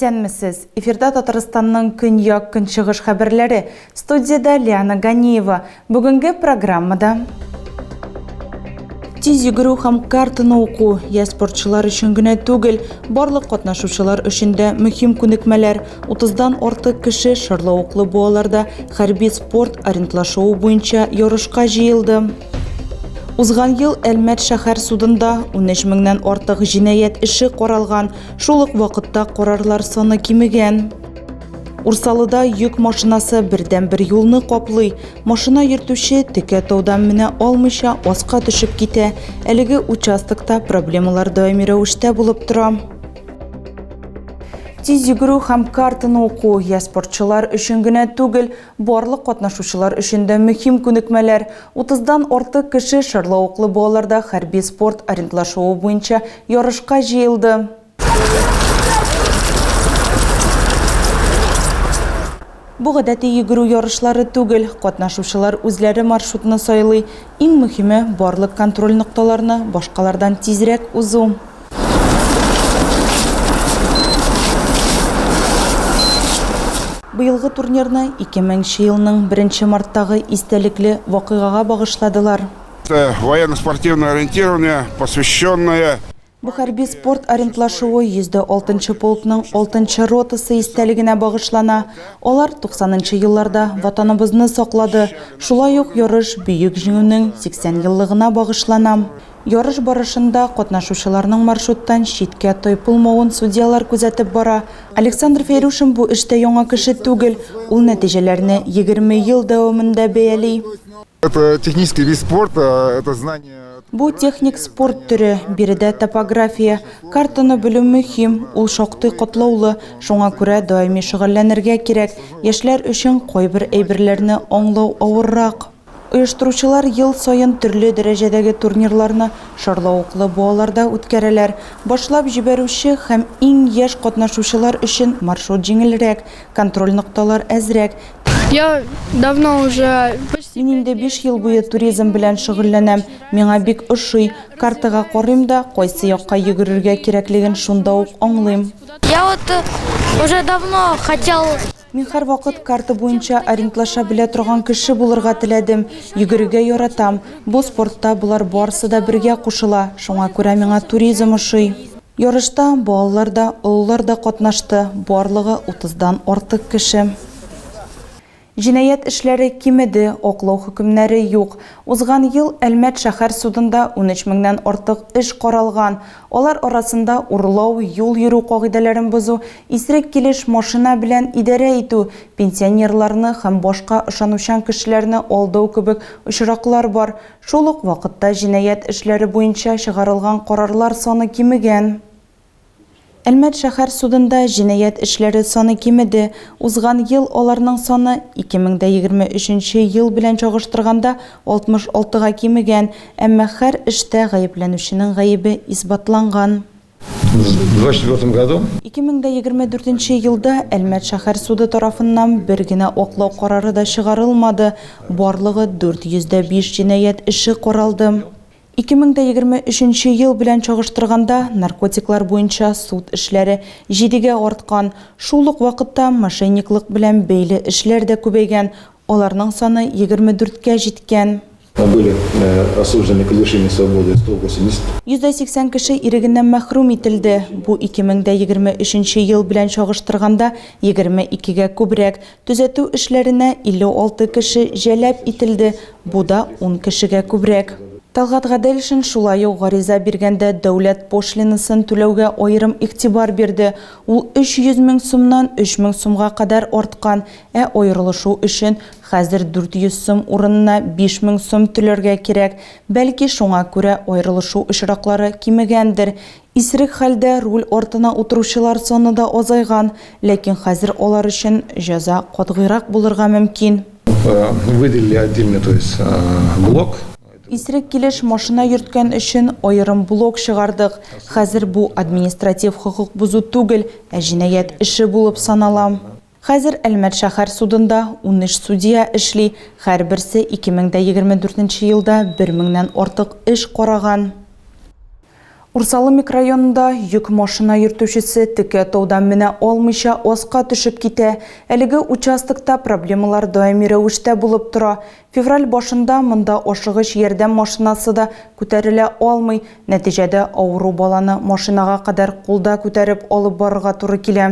Исәнмесез! Эфирда Татарстанның көньяк-көнчыгыш хәбәрләре. Студиядә Лиана Ганиева. Бүгенге программада Тиз йөгерү һәм картаны уку я спортчылар өчен генә түгел, барлык катнашучылар өчен дә мөһим күнекмәләр. 30-дан артык кеше шарлавыклы буаларда хәрби спорт ориентлашуы буенча ярышка җыелды. Узган ел Әлмәт шәһәр судында 13 меңнән артык җинаять эше каралган, шул ук вакытта карарлар саны кимегән. Урсалыда йөк машинасы бердәнбер юлны каплый. Машина йөртүче текә таудан менә алмыйча аска төшеп китә. Әлеге участокта проблемалар даими рәвештә булып тора. Тиз йөгерү һәм картаны уку я спортчылар өчен генә түгел, барлык катнашучылар өчен дә мөһим күнекмәләр. Утыздан артык кеше шарлавыклы буаларда хәрби спорт ориентлашуы буенча ярышка җыелды. Бу гадәти йөгерү ярышлары түгел, катнашучылар үзләре маршрутны сайлый. Иң мөһиме, барлык контроль нокталарны башкалардан тизрәк узу. Быелгы турнирны 2000 нче елның беренче марттагы истәлекле вакыйгага багышладылар. Это военно-спортивное ориентирование, посвященное Бу хәрби спорт ориентлашуы 106 нчы полкның 6 нчы ротасы истәлегенә багышлана. Алар 90 нчы елларда Ватаныбызны саклады. Шулай ук ярыш Бөек Җиңүнең 80 еллыгына багышлана. Ярыш барышында катнашучыларның маршруттан читкә тайпылмавын судьялар күзәтеп бара. Александр Фәйрушин бу эштә яңа кеше түгел, ул нәтиҗәләрне 20 ел дәвамында бәяли. Это технический вид спорта, это знание... Бу техник спорт төре, биредә топография, картаны белү мөһим, ул шактый катлаулы, шуңа күрә даими шөгыльләнергә кирәк. Яшьләр өчен кайбер әйберләрне аңлау авыррак. Оештыручылар ел саен төрле дәрәҗәдәге турнирларны шарлавыклы буаларда үткәрәләр. Башлап җибәрүче һәм иң яшь катнашучылар өчен маршрут җиңелрәк, контроль нокталар әзрәк, Я давно уже Мин инде биш ел буе туризм белән шөгыльләнәм. Миңа бик ошый. Картага карыйм да, кайсы якка йөгерергә кирәклеген шунда ук аңлыйм. Я вот э, уже давно хотел Мин һәрвакыт карта буенча ориентлаша белә торган кеше булырга теләдем. Йөгерергә яратам. Бу спортта болар барысы да бергә кушыла. Шуңа күрә миңа туризм ошый. Ярышта балалар да, олылар да катнашты, барлыгы утыздан артык кеше. Җинаять эшләре кимеде, аклау хөкемнәре юк. Узган ел Әлмәт шәһәр судында 13 меңнән артык эш каралган. Алар арасында урлау, юл йөрү кагыйдәләрен бозу, исерек килеш машина белән идарә итү, пенсионерларны һәм башка ышанучан кешеләрне алдау кебек очраклар бар. Шул ук вакытта җинаять эшләре буенча чыгарылган карарлар саны кимегән. Әлмәт шәһәр судында җинаять эшләре саны кимеде. Узган ел аларның саны 2023 нче ел белән чагыштырганда 66 га кимегән, әмма һәр эштә гаепләнүченең гаебе исбатланган. В 24 году. 2024 нче елда Әлмәт шәһәр суды тарафыннан бер генә аклау карары да чыгарылмады, барлыгы 405 җинаять эше каралды. 2023 нче ел белән чагыштырганда, наркотиклар буенча суд эшләре җидегә арткан, шул ук вакытта мошенниклык белән бәйле эшләр дә күбәйгән, аларның саны 24 кә җиткән. Были э, осуждены к лишению свободы 180. 180 кеше ирегеннән мәхрүм ителде. Бу 2023 нче ел белән чагыштырганда 22 гә күбрәк. Төзәтү эшләренә 56 кеше җәләп ителде, бу да ун кешегә күбрәк. Тәлгать Гаделшин шулай ук гариза биргәндә дәүләт пошлинасын түләүгә аерым игътибар бирде. Ул 300 мең сумнан 3 мең сумга кадәр арткан, ә аерылышу өчен Хәзер 400 сум урынына 5000 сум түләргә кирәк. Бәлки, шуңа күрә аерылышу очраклары кимегәндер. Исерек хәлдә руль артына утыручылар саны да азайган, ләкин хәзер алар өчен җәза катгыйрак булырга мөмкин. Выделили отдельный, то есть, блок. Исерек килеш машина йөрткән өчен аерым блок чыгардык. Хәзер бу административ хокук бозу түгел, ә җинаять эше булып санала. Хәзер Әлмәт шәһәр судында 13 судья эшли, һәрберсе 2024 нче елда бер меңнән артык эш караган. Урсалы микрорайонында йөк машина йөртүчесе текә таудан менә алмыйча аска төшеп китә. Әлеге участокта проблемалар даими рәвештә булып тора. Февраль башында монда ашыгыч ярдәм машинасы да күтәрелә алмый, нәтиҗәдә авыру баланы машинага кадәр кулда күтәреп алып барырга туры килә.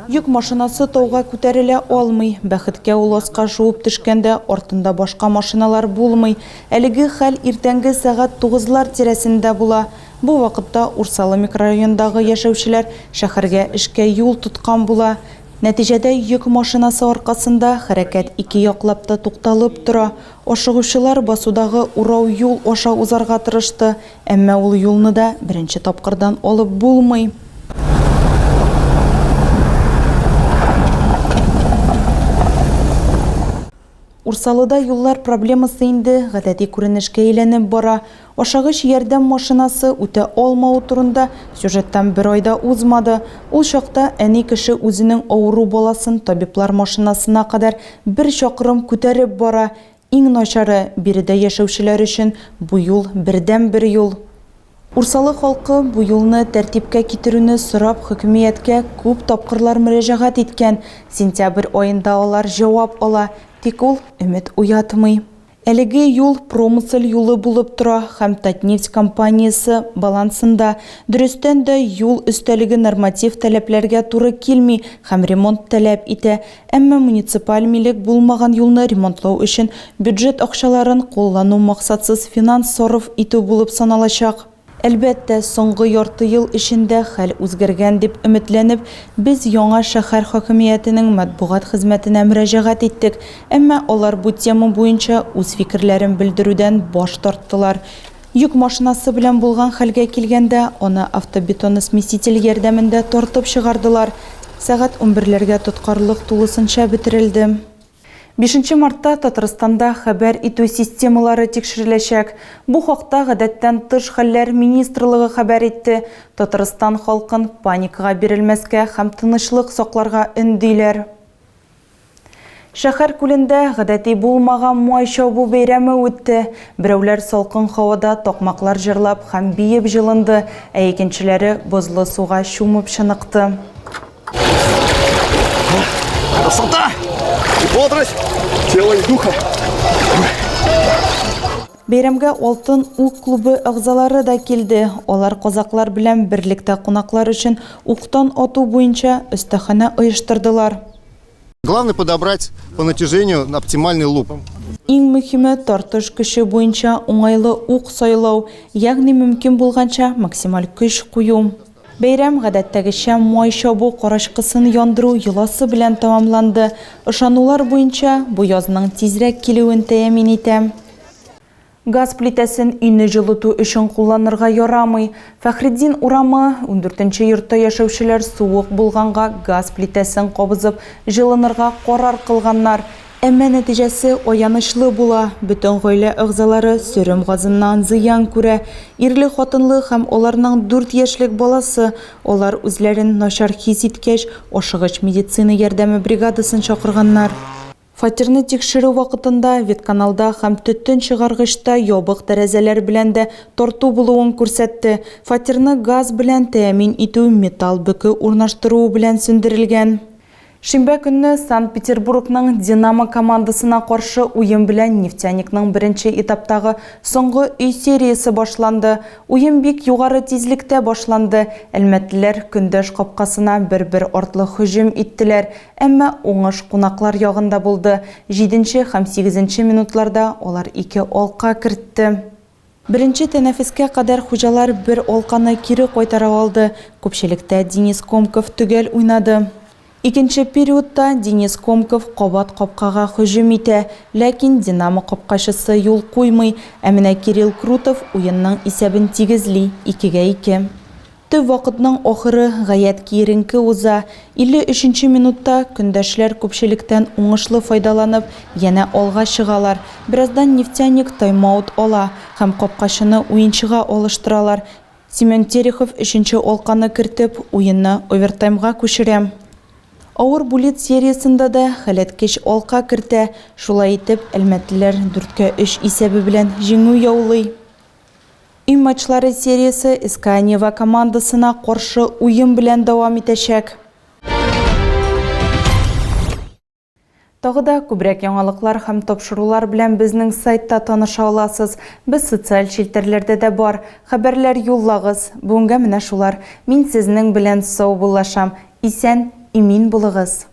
Йөк машинасы тауга күтәрелә алмый. Бәхеткә ул аска шуып төшкәндә артында башка машиналар булмый. Әлеге хәл иртәнге сәгать тугызлар тирәсендә була. Бу вакытта Урсалы микрорайонындагы яшәүчеләр шәһәргә эшкә юл тоткан була. Нәтиҗәдә йөк машинасы аркасында хәрәкәт ике яклап та тукталып тора. Ашыгучылар басудагы урау юл аша узарга тырышты, әмма ул юлны да беренче тапкырдан алып булмый. Урсалыда юллар проблемасы инде гадәти күренешкә әйләнеп бара. Ашыгыч ярдәм машинасы үтә алмавы турында сюжеттан бер ай да узмады. Ул чакта әни кеше үзенең авыру баласын табиблар машинасына кадәр бер чакрым күтәреп бара. Иң начары, биредә яшәүчеләр өчен бу юл бердәнбер юл. Урсалы халкы бу юлны тәртипкә китерүне сорап хөкемияткә күп тапкырлар мөрәҗәгать иткән. Сентябрь аенда алар җавап ала, тик ул өмет уятмый. Әлеге юл промысель юлы булып тора һәм Татнефть компаниясе балансында. Дөрестән дә, юл өстәлеге норматив таләпләргә туры килми һәм ремонт таләп итә. Әмма муниципаль милек булмаган юлны ремонтлау өчен бюджет акчаларын куллану максатсыз финанс сарыф итү булып саналачак. Әлбәттә, соңгы ярты ел эчендә хәл үзгәргән дип өметләнеп, без яңа шәһәр хакимиятенең матбугат хезмәтенә мөрәҗәгать иттек, әмма алар бу тема буенча үз фикерләрен белдерүдән баш тарттылар. Йөк машинасы белән булган хәлгә килгәндә, аны автобетоносмеситель ярдәмендә тартып чыгардылар. Сәгать унберләргә тоткарлык тулысынча бетерелде. Бишенче мартта Татарстанда хәбәр итү системалары тикшереләчәк. Бу хакта Гадәттән тыш хәлләр министрлыгы хәбәр итте. Татарстан халкын паникага бирелмәскә һәм тынычлык сакларга өндиләр. Шәһәр күлендә гадәти булмаган Май чабу бәйрәме үтте. Берәүләр салкын һавада такмаклар җырлап һәм биеп җылынды, ә икенчеләре бозлы суга чумып чыныкты. Красота! И бодрость тела и духа. Бәйрәмгә Алтын ук клубы әгъзалары да килде. Алар казаклар белән берлектә кунаклар өчен уктан ату буенча остаханә оештырдылар. Главное подобрать по натяжению оптимальный лук. Иң мөһиме, тартыш көче буенча уңайлы ук сайлау, ягъни мөмкин булганча максималь көч кую. Бәйрәм, гадәттәгечә, май чабу карачкысын яндыру йоласы белән тәмамланды. Ышанулар буенча, бу язның тизрәк килүен тәэмин итә. Газ плитәсен өйне җылыту өчен кулланырга ярамый. Фәхретдин урамы, ундүртенче йортта яшәүчеләр суык булганга газ плитәсен кабызып җылынырга карар кылганнар. Әмма нәтиҗәсе аянычлы була, бөтен гаилә әгъзалары сөрем газыннан зыян күрә. Ирле-хатынлы һәм аларның дүрт яшьлек баласы. Алар үзләрен начар хис иткәч, ашыгыч медицина ярдәме бригадасын чакырганнар. Фатирны тикшерү вакытында ветканалда һәм төтен чыгаргычта ябык тәрәзәләр белән дә тарту булуын күрсәтте. Фатирны газ белән тәэмин итү металл бөке урнаштыруы белән сүндерелгән. Шимбә көнне Санкт-Петербургның Динамо командасына каршы уен белән Нефтяникның беренче этаптагы соңгы өй сериясе башланды. Уен бик югары тизлектә башланды. Әлмәтлеләр көндәш капкасына бер-бер артлы һөҗүм иттеләр. Әмма уңыш кунаклар ягында булды. Җиденче һәм сигезенче минутларда алар ике алка кертте. Беренче тәнәфескә кадәр хуҗалар бер алканы кире кайтара алды. Күпчелектә Денис Комков төгәл уйнады. Икенче периодта Денис Комков кабат капкага һөҗүм итә, ләкин Динамо капкачысы юл куймый. Ә менә Кирилл Крутов уенның исәбен тигезли, икегә ике. Төп вакытның ахыры гаять киеренке уза. 53 нче минутта көндәшләр күпчелектән уңышлы файдаланып, янә алга чыгалар. Бераздан Нефтяник тайм-аут ала һәм капкачыны уенчыга алыштыралар. Семен Терехов өченче алканы кертеп, уенны овертаймга күчерә. Авыр булит сериясендә дә хәләткеч алка кертә. Шулай итеп, әлмәтлеләр дүрткә өч исәбе белән җиңү яулый. Өй матчлары сериясе СКА Нева командасына каршы уен белән дәвам итәчәк. Тагы да күбрәк яңалыклар һәм тапшырулар белән безнең сайтта таныша аласыз. Без социаль челтәрләрдә дә бар. Хәбәрләр юллагыз. Бүгенгә менә шулар. Мин сезнең белән саубуллашам. Исән, имин булыгыз.